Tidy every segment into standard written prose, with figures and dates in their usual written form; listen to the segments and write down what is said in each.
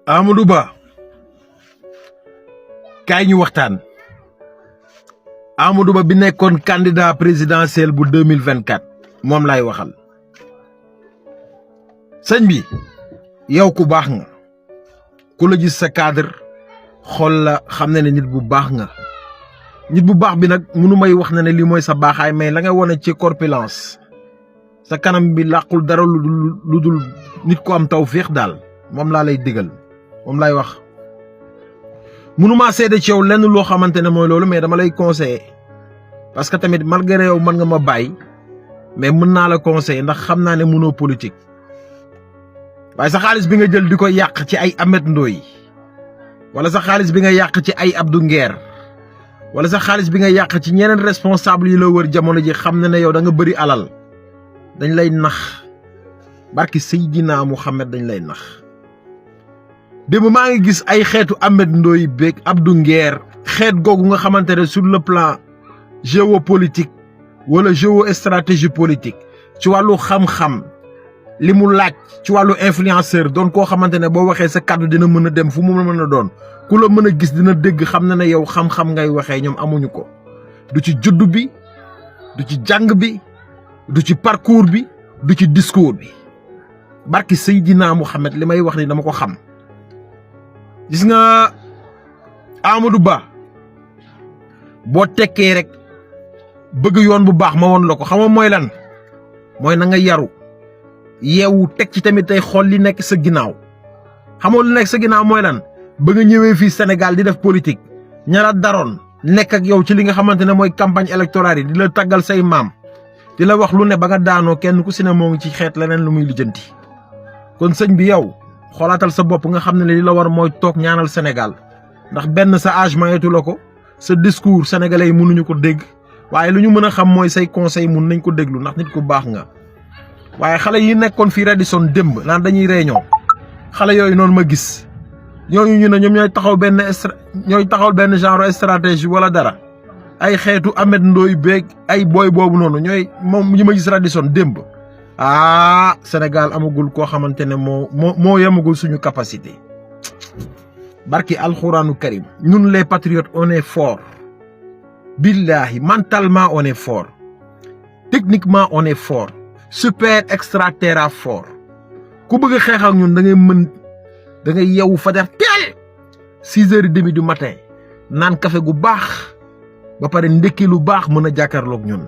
Amadou Ba kaay ñu waxtaan. Amadou Ba bi nekkoon candidat présidentiel bu 2024 moom laay waxal. sëñ bi yow ku baax nga, ku la gis sa cadre xool la xam ne nit bu baax nga. nit bu baax bi nag mënu may wax na ne lii mooy sa baaxaay, mais la nga wone ci corpulence sa kanam bi làqul dara lu dul nit ko am tawféex daal moom laa lay digal, moom laay wax. mënumaa seede ci yow lenn loo xamante ne mooy loolu, mais dama lay conseiller parce que tamit malgré yow mën nga ma bàyyi mais mën naa la conseiller ndax xam naa ne mënoo politique. waaye sa xaalis bi nga jël di ko yàq ci ay Ameth Ndoye wala sa xaalis bi nga yàq ci ay Abdou Nguer wala sa xaalis bi nga yàq ci ñeneen responsable yi la wër jamono ji xam na ne yow da nga bëri alal, dañ lay nax barki Seydina Mouhamed, dañ lay nax. démb maa ngi gis ay xeetu Ameth Ndoye beeg Abdou Nguer xeet googu nga xamante ne sur le plan géopolitique wala géostratégie politique ci wàllu xam-xam li mu laaj ci wàllu influenceur doon koo xamante ne boo waxee sa kàddu dina mën a dem fu mu mën a doon, ku la mën a gis dina dégg xam na ne yow xam-xam ngay waxee, ñoom amuñu ko. du ci juddu bi, du ci jàng bi, du ci parcours bi, du ci discours bi. barki Seydina Mouhamed li may wax ni dama ko xam. gis nga Amadou Ba boo tekkee rek bëgg yoon bu baax ma woon la ko, xam nga mooy lan? mooy na nga yaru yeewu teg ci tamit tey xool li nekk sa ginnaaw. xamoo li nekk sa ginnaaw mooy lan? ba nga ñëwee fii Sénégal di def politique ñara daroon nekk ak yow ci li nga xamante ne mooy campagne électorale yi di la tàggal say maam di la wax lu ne ba nga daanoo kenn ku si ne moo ngi ci xeet leneen lu muy lijjanti. kon sëñ bi yow xoolaatal sa bopp nga xam ne li la war mooy toog ñaanal Sénégal, ndax benn sa âge mayetu la ko, sa discours sénégalais yi mënuñu ko dégg, waaye lu ñu mën a xam mooy say conseil mun nañ ko déglu ndax nit ku baax nga. waaye xale yi nekkoon fii Radisson démb naan dañuy réunion, xale yooyu noonu ma gis ñooñu ñu ne ñoom ñooy taxaw benn genre stratégie wala dara, ay xeetu Ameth Ndoye beeg ay booy boobu noonu ñooy moom ñi ma gis Radisson démb. Sénégal amagul koo xamante ne moo yemagul suñu capacité. barki alxuraanu karim ñun les patriotes on est fort, billahi mentalement on est fort, techniquement on est fort, super extra terra fort. ku bëgg a xeex ak ñun da ngay yeewu fajar teel 6h30 du matin naan café gu baax ba pare ndekki lu baax mën a jàkkaarloog ñun,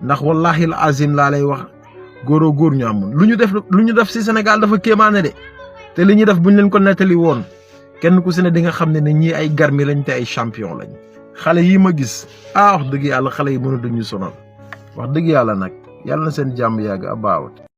ndax wallahi al azim laa lay wax góoroo góor ñu amul lu ñu def ci Sénégal dafa kéemaane de, te li ñuy def buñ leen ko nettali woon kenn ku si ne di nga xam ne ñii ay garmi lañ te ay champion lañ. xale yii ma gis wax dëgg yàlla xale yi mënatuñu sonal, wax dëgg yàlla nag yàlla na seen jàmm yàgg a baawut.